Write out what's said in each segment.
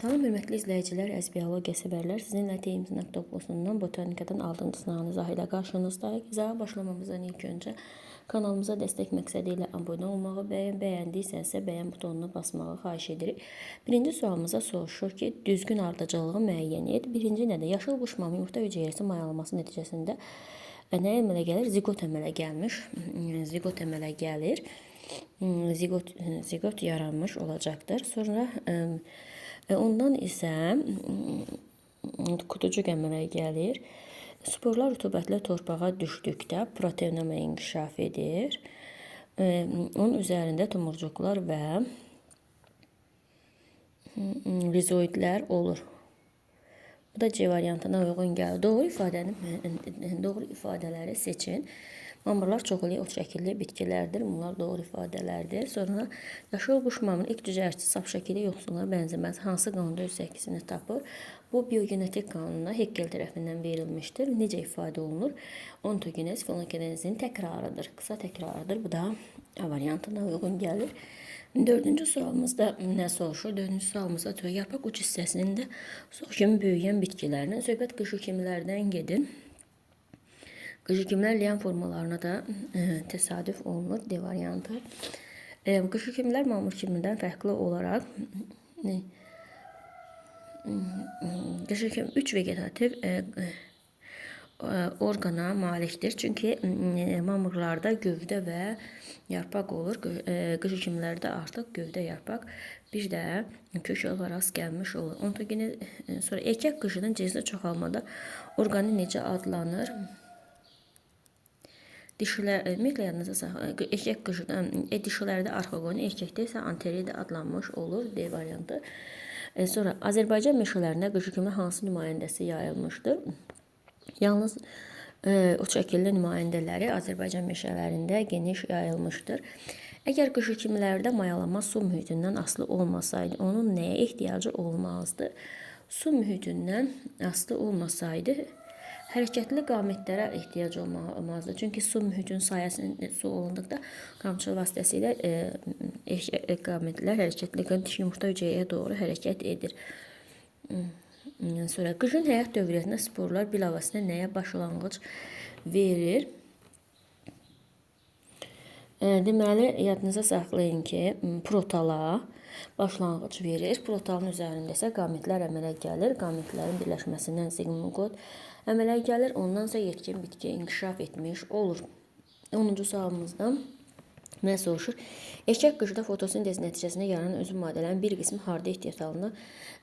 Salam hörmətli izləyicilər, əziz biologiya sevərlər. Sizinlə teyimiz.topluluğundan botanikadan 6-cı sınağın izahı ilə qarşınızdayıq. İzaha başlamamızdan ilk öncə kanalımıza dəstək məqsədi ilə abunə olmağı, bəyəndiysənsə bəyən butonuna basmağı xahiş edirik. Birinci sualımıza soruşur ki, düzgün ardıcıllığı müəyyən et. Birinci nədir? Yaşıl quşmamı yumurta hüceyrəsi mayalanması nəticəsində nə əmələ gəlir? Ziqot əmələ gəlmiş. Ziqot əmələ gəlir. Ziqot yaranmış olacaqdır. Sonra ondan isə qutucuq əmələ gəlir. Sporlar rütubətli torpağa düşdükdə proteinoma inkişaf edir. Onun üzərində tumurcuqlar və rizoidlər olur. Bu da C variantına uyğun gəlir. Doğru ifadələri seçin. Mamırlar çoxlu ot şəkilli bitkilərdir. Bunlar doğru ifadələrdir. Sonra yaşıl quşmamın ilk cücərçi sap şəkili yoxsullara bənzəməz. Hansı qanunda öz əksini tapır? Bu biogenetik qanuna Heckel tərəfindən verilmişdir. Necə ifadə olunur? Ontogenez, filogenezin təkrarıdır. Qısa təkrarıdır. Bu da A variantına uyğun gəlir. Dördüncü sualımızda nə soruşur? Dördüncü sualımızda diyor, yarpaq uc hissəsinin də sox kimi böyüyən bitkilərinin söhbət qışı kimilərdən gedir. Qıcıkimlər lian formalarına da təsadüf olunur. D variantı. Qıcıkimlər mamır kimindən fərqli olaraq qıcıkim 3 vegetativ orqana malikdir. Çünki mamırlarda gövdə və yarpaq olur. Qıcıkimlərdə artıq gövdə, yarpaq, bir də kök rast gəlmiş olur. Ontogene sonra erkək qıcının cinsi çoxalmada orqanı necə adlanır? Dişilər, ümumiyyətlə yadınızda saxlayın. Erkək qıcıdan, dişilərdə arxoqon, erkəkdə isə anterida adlanmış olur. D variantı. Sonra Azərbaycan meşələrində qıcı hansı nümayəndəsi yayılmışdır? Yalnız o şəkilli nümayəndələri Azərbaycan meşələrində geniş yayılmışdır. Əgər qıcı mayalanma su mühitindən asılı olmasaydı, onun nəyə ehtiyacı olmazdı? Su mühitindən asılı olmasaydı, hərəkətli qametlərə ehtiyac olmazdı. Çünki su mühitinin sayəsində su olunduqda qamçı vasitəsilə qametlər hərəkətli yumurta hüceyrəyə doğru hərəkət edir. Sonra qıcın həyat dövriyyətində sporlar bilavasitə nəyə başlanğıc verir? Deməli, yadınıza saxlayın ki, protala başlanğıc verir. Protalın üzərində isə qametlər əmələ gəlir. Qametlərin birləşməsindən ziqot əmələ gəlir. Ondan isə yetkin bitki inkişaf etmiş olur. 10-cu sualımızda nə soruşur? Erkək qıcda fotosintez nəticəsində yaranan özü maddələrin bir qismi harda ehtiyat halında?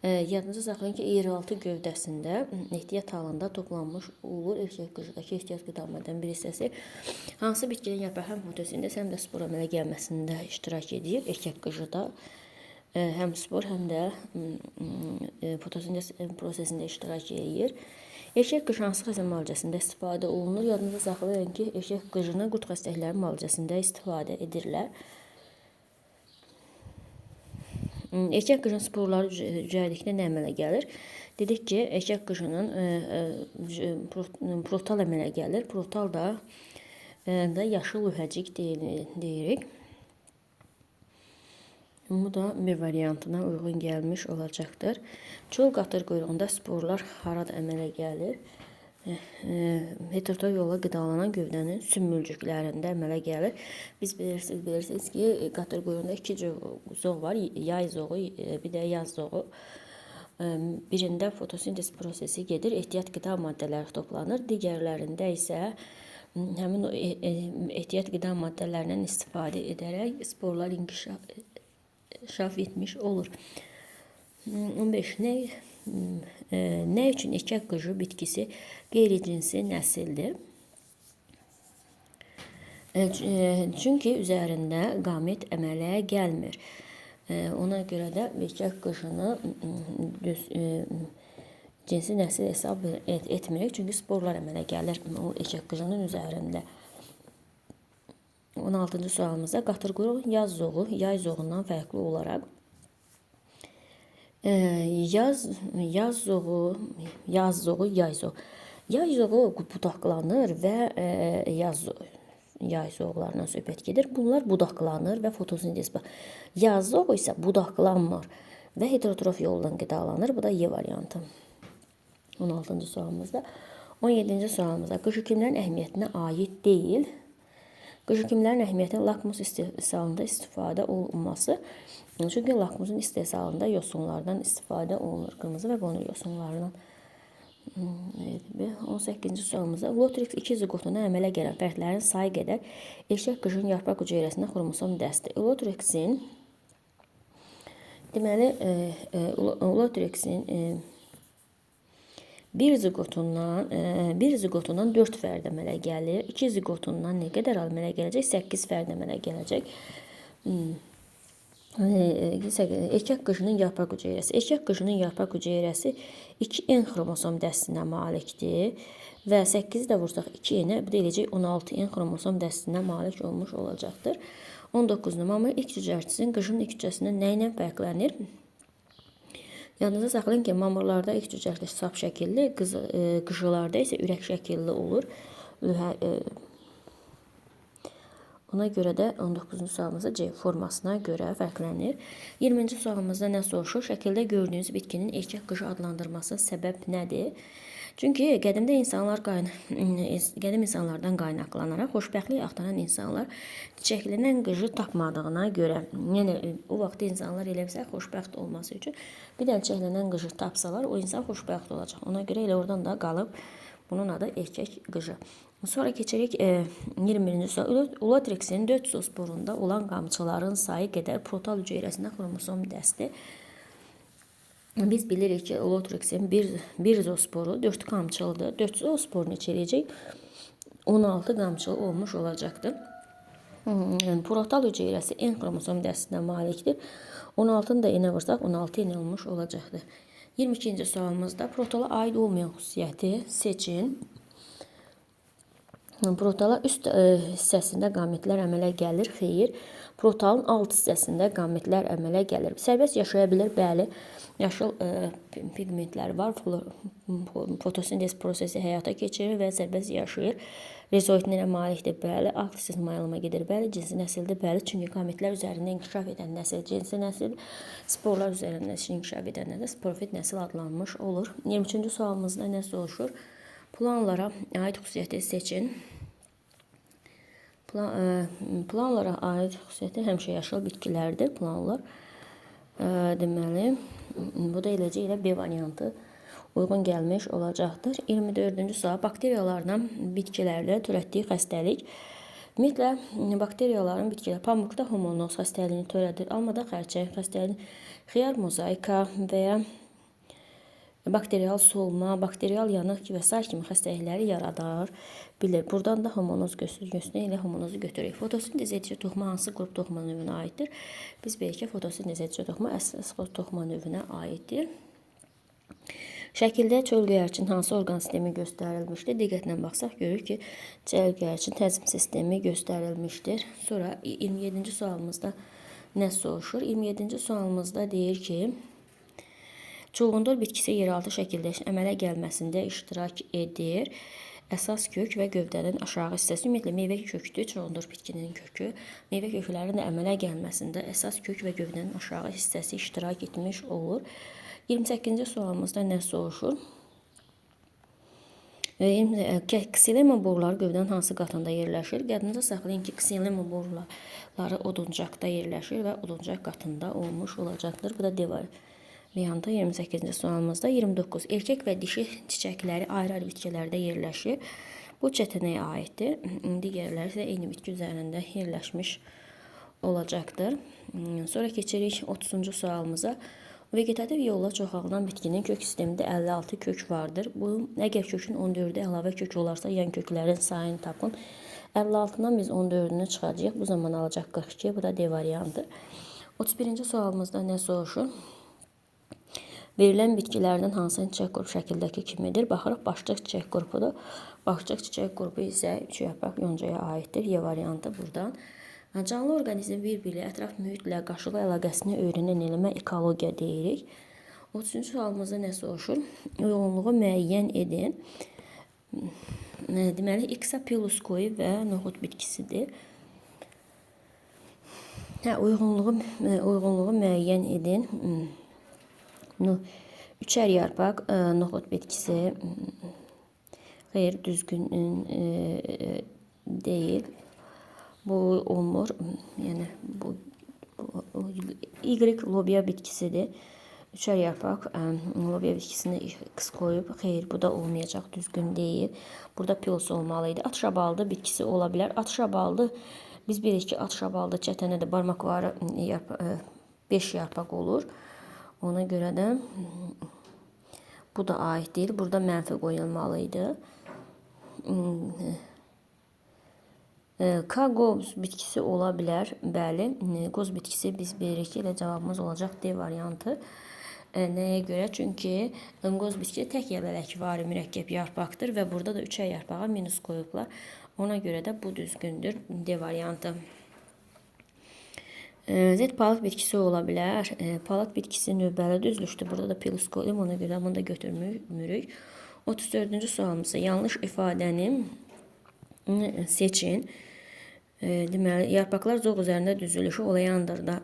Yadınıza saxlayın ki, yeraltı gövdəsində ehtiyat halında toplanmış olur. Erkək qıcdakı ehtiyat qida maddənin bir hissəsi. Hansı bitkinin yarpağı həm fotosintez, həm də spor əmələ gəlməsində iştirak edir? Erkək qıcda həm spor, həm də fotosintez prosesində iştirak edir. Erkək qıcı hansı xəstəlik müalicəsində istifadə olunur? Yadınızda saxlayın ki, erkək qıcını qurd xəstəlikləri müalicəsində istifadə edirlər. Erkək qıcının sporları cücərdikdə nə əmələ gəlir? Dedik ki, erkək qıcının protal əmələ gəlir. Protal da yaşıl lövhəcik deyirik. Bu da bir variantına uyğun gəlmiş olacaqdır. Çöl qatır quyruğunda sporlar harada əmələ gəlir? Heterotrof yolla qidalanan gövdənin sümülcüklərində əmələ gəlir. Biz bilirsiniz ki, qatır quyruğunda iki cür zoğ var. Yay zoğu, bir də yaz zoğu. Birində fotosintez prosesi gedir, ehtiyat qida maddələri toplanır. Digərlərində isə həmin o ehtiyat qida maddələrindən istifadə edərək sporlar inkişaf etmiş olur. 15. Nə üçün erkək qıcı bitkisi qeyri-cinsi nəsildir? Çünki üzərində qamet əmələ gəlmir. Ona görə də erkək qıcını düz cinsi nəsil hesab etmirik. Çünki sporlar əmələ gəlir o erkək qıcının üzərində. 16-cı sualımızda qatırquyruq yaz zoğu yay zoğundan fərqli olaraq yaz zoğu, yay zoğu. Yay zoğu budaqlanır və yay zoğlarından söhbət gedir. Bunlar budaqlanır və fotosintez. Yaz zoğu isə budaqlanmır Və heterotrof yolla qidalanır. Bu da Y variantı. 16-cı sualımızda. 17-ci sualımızda qışqimlərin əhəmiyyətinə aid deyil. Qışqimlərin əhəmiyyəti lakmus istehsalında istifadə olunması. Çünki lakmusun istehsalında yosunlardan istifadə olunur. Qırmızı və qonur yosunlarından. Evet, 18-ci sualımızda Lotrix 2 ziqotundan əmələ gələn fərdlərin sayı qədər erkək qıjın yarpaq hüceyrəsində xromosom dəsti. Lotrixin deməli Lotrixin bir ziqotundan 4 fərd əmələ gəlir. 2 ziqotundan nə qədər əmələ gələcək? 8 fərd əmələ gələcək. Erkək qıjının yarpaq hüceyrəsi. Erkək qıjının yarpaq hüceyrəsi 2N xromosom dəstinə malikdir və 8-i də vursaq 2N-ə, bu da eləyəcək 16N xromosom dəstinə malik olmuş olacaqdır. 19 nömrə ilk cücərtisinin qıjının ilk cücəsindən nə ilə fərqlənir? Yadınızda saxlayın ki, mamırlarda ilk cücərti sap şəkilli, qıjılarda isə ürək şəkilli olur. Ona görə də 19-cu sualımızda C formasına görə fərqlənir. 20-ci sualımızda nə soruşur? Şəkildə gördüyünüz bitkinin erkək qışı adlandırması səbəb nədir? Çünki qədimdə insanlar qədim insanlardan qaynaqlanaraq xoşbəxtlik axtaran insanlar çiçəklənən qışı tapmadığına görə, yəni o vaxt insanlar elə bilsə xoşbəxt olması üçün bir dənə çiçəklənən qışı tapsalar, o insan xoşbəxt olacaq. Ona görə elə oradan da qalıb bunun adı erkək qışı. Sonra keçirik 21-ci sual. Ulotrixin 4 zoosporunda olan qamçıların sayı qədər protal hüceyrəsində xromosom dəsti. Biz bilirik ki, Ulotrixin bir zoosporu 4 qamçılıdır. 4 zoosporu neçə eləyəcək? 16 qamçılı olmuş olacaqdır. Yəni, protal hüceyrəsi N xromosom dəstinə malikdir. 16-nı da N-ə vursaq 16 N olmuş olacaqdır. 22-ci sualımızda protala aid olmayan xüsusiyyəti seçin. Protala üst hissəsində qametlər əmələ gəlir. Xeyr. Protalın alt hissəsində qametlər əmələ gəlir. Sərbəst yaşaya bilər. Bəli. Yaşıl pigmentlər var. Fotosintez prosesi həyata keçirir və sərbəst yaşayır. Rizoidlərə malikdir. Bəli. Alt hissəsi mayalıma gedir. Bəli. Cinsi nəsildir. Bəli. Çünki qametlər üzərində inkişaf edən nəsil cinsi nəsil, sporlar üzərində inkişaf edənlər də sporofit nəsil adlanmış olur. 23-cü sualımızda nə soruşur? Planlara aid xüsusiyyəti seçin. Planlara aid xüsusiyyəti həmişə yaşıl bitkilərdir. Planlar. Deməli, bu da eləcə ilə B variantı uyğun gəlmiş olacaqdır. 24-cü sual. Bakteriyalardan bitkilərdə törətdiyi xəstəlik. Ümumiyyətlə, bakteriyaların bitkilər pamukda homonoz xəstəliyini törədir, almada xərçəng xəstəliyini, xiyar mozaika və ya bakterial solma, bakterial yanıq və sair kimi xəstəlikləri yaradar bilir. Buradan da homonoz göstərir, elə homonozu götürürük. Fotosintez edici toxuma hansı qrup toxuma növünə aiddir? Biz bilirik ki, fotosintez edici toxuma əsas toxuma növünə aiddir. Şəkildə çöl göyərçinin hansı orqan sistemi göstərilmişdir? Diqqətlə baxsaq görürük ki, çöl göyərçinin təzim sistemi göstərilmişdir. Sonra 27-ci sualımızda nə soruşur? 27-ci sualımızda deyir ki, çulğundur bitkisi yeraltı şəkildə əmələ gəlməsində iştirak edir. Əsas kök və gövdənin aşağı hissəsi, ümumiyyətlə meyvə kökdür, çulğundur bitkinin kökü. Meyvə köklərinin də əmələ gəlməsində əsas kök və gövdənin aşağı hissəsi iştirak etmiş olur. 28-ci sualımızda nə soruşur? Ksilema boruları gövdənin hansı qatında yerləşir? Yadınızda saxlayın ki, ksilema boruları oduncaqda yerləşir və oduncaq qatında olmuş olacaqdır. Bu da D variantı 28-ci sualımızda. 29. Erkək və dişi çiçəkləri ayrı-ayrı bitkilərdə yerləşir. Bu çətənəyə aiddir. Digərləri isə eyni bitki üzərində yerləşmiş olacaqdır. Sonra keçirik 30-cu sualımıza. Vegetativ yolla çoxalılan bitkinin kök sistemində 56 kök vardır. Bu, əgər kökün 14-ü əlavə kök olarsa, yan köklərin sayını tapın. 56-dan biz 14-ünü çıxacağıq. Bu zaman alacaq 42. Bu da D variantı. 31-ci sualımızda nə soruşur? Verilən bitkilərdən hansının çiçək qrupu şəkildəki kimidir? Baxırıq, başçıq çiçək qrupudur. Başçıq çiçək qrupu isə 3 yarpaq yoncaya aiddir. Y variantı buradan. Canlı orqanizmin bir-biri ətraf mühitlə qarşılıqlı əlaqəsini öyrənən elmə ekologiya deyirik. 33-cü sualımızda nə soruşur? Uyğunluğu müəyyən edin. Deməli, Ixapilus koyu və noxud bitkisidir. Uyğunluğu müəyyən edin. Üçər yarpaq noxud bitkisi. Xeyr, düzgün deyil. Bu olmur. Yəni bu Y lobya bitkisidir. Üçər yarpaq lobya bitkisini X qoyub. Xeyr, bu da olmayacaq, düzgün deyil. Burada plus olmalı idi. Atşabaldı bitkisi ola bilər. Atşabaldı, biz bilirik ki, atşabaldı çətənə də barmaqları 5 yarpaq olur. Ona görə də bu da aid deyil. Burada mənfi qoyulmalı idi. K qoz bitkisi ola bilər. Bəli, qoz bitkisi biz bilirik ki, elə cavabımız olacaq D variantı. Nəyə görə? Çünki qoz bitkisi tək yələləkvari mürəkkəb yarpaqdır və burada da üçər yarpağa minus qoyublar. Ona görə də bu düzgündür. D variantı. Z palıd bitkisi ola bilər. Palıd bitkisi növbəli düzlüşdür. Burada da plus qoyulub, ona görə bunu da götürmürük. 34-cü sualımızda yanlış ifadəni seçin. Deməli, yarpaqlar zoğ üzərində düzülüşü oleandır da.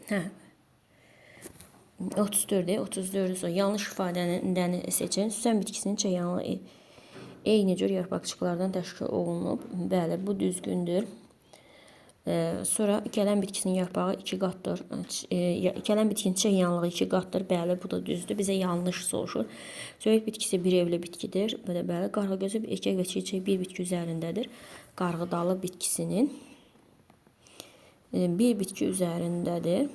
Hə. 34-ü, 34-cü sual. Yanlış ifadəni seçin. Süsən bitkisinin çəyanlı eyni cür yarpaqçıqlardan təşkil olunub. Bəli, bu düzgündür. Sonra kələm bitkisinin yarpağı 2 qatdır. Kələm bitkisinin çiçək yanlığı 2 qatdır. Bəli, bu da düzdür. Bizə yanlış soruşur. Söyüd bitkisi bir evli bitkidir. Bu da bəli. Qarğıgözü erkək və çiçək bir bitki üzərindədir. Qarğıdalı bitkisinin bir bitki üzərindədir.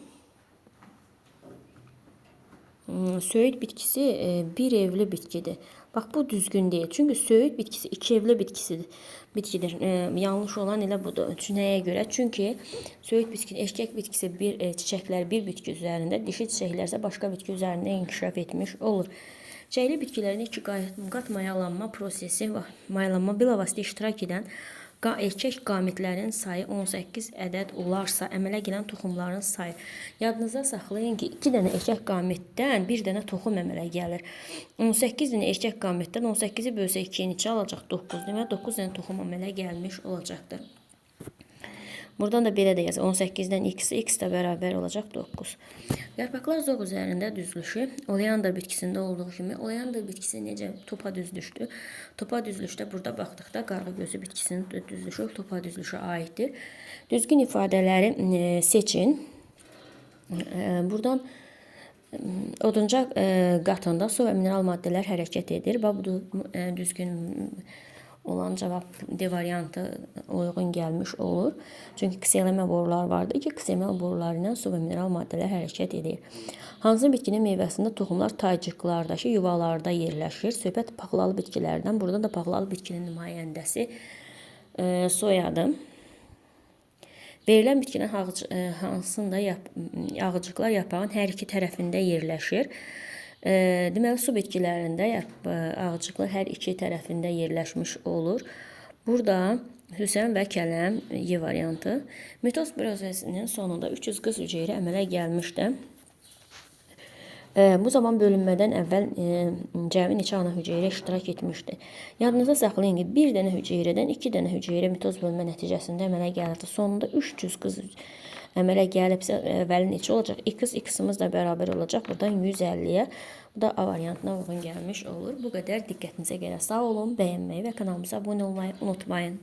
Söyüd bitkisi bir evli bitkidir. Bax, bu düzgün deyil. Çünki söyüd bitkisi iki evli bitkisidir. Bitkidir. Yanlış olan elə budur. Nəyə görə? Çünki söyüd bitkisi, erkək bitkisi bir çiçəklər bir bitki üzərində, dişi çiçəklər isə başqa bitki üzərində inkişaf etmiş olur. Çiçəkli bitkilərin iki qat mayalanma prosesi var. Mayalanma bilavasitə iştirak edən erkək qamitlərin sayı 18 ədəd olarsa, əmələ gələn toxumların sayı. Yadınızda saxlayın ki, 2 dənə erkək qamitdən 1 dənə toxum əmələ gəlir. 18 dənə erkək qamitdən 18-i bölsək 2-yə neçə alacaq? 9. Deməli, 9 dənə toxum əmələ gəlmiş olacaqdır. Buradan da belə də yazaq. 18-dən x, x də bərabər olacaq 9. Yarpaqlar zoğ üzərində düzülüşü oleander bitkisində olduğu kimi, oleander bitkisi necə topa düzülüşdür? Topa düzülüşdə burada baxdıqda qarğıgözü bitkisinin düzülüşü topa düzülüşə aiddir. Düzgün ifadələri seçin. Buradan oduncaq qatında su və mineral maddələr hərəkət edir. Bax, bu düzgün olan cavab D variantı uyğun gəlmiş olur. Çünki kselemə boruları vardır ki, kselemə boruları ilə su və mineral maddələr hərəkət edir. Hansı bitkinin meyvəsində toxumlar taycıqlardakı yuvalarda yerləşir? Söhbət paxlalı bitkilərdən. Burada da paxlalı bitkinin nümayəndəsi soyadır. Verilən bitkinin hansında ağcıqlar yarpağın hər iki tərəfində yerləşir? Deməli, su bitkilərində ağcıqlar hər iki tərəfində yerləşmiş olur. Burada Hüseyn və kələm Y variantı. Mitoz prosesinin sonunda 300 qız hüceyrə əmələ gəlmişdi. Bu zaman bölünmədən əvvəl cəmi neçə ana hüceyrə iştirak etmişdi? Yadınızda saxlayın ki, bir dənə hüceyrədən 2 dənə hüceyrə mitoz bölünmə nəticəsində əmələ gəlirdi. Sonunda 300 qız əmələ gəlibsə, əvvəli neçə olacaq? X, X-imiz də bərabər olacaq. Buradan 150-yə. Bu da A variantına uyğun gəlmiş olur. Bu qədər. Diqqətinizə görə sağ olun. Bəyənməyi və kanalımıza abunə olmayı unutmayın.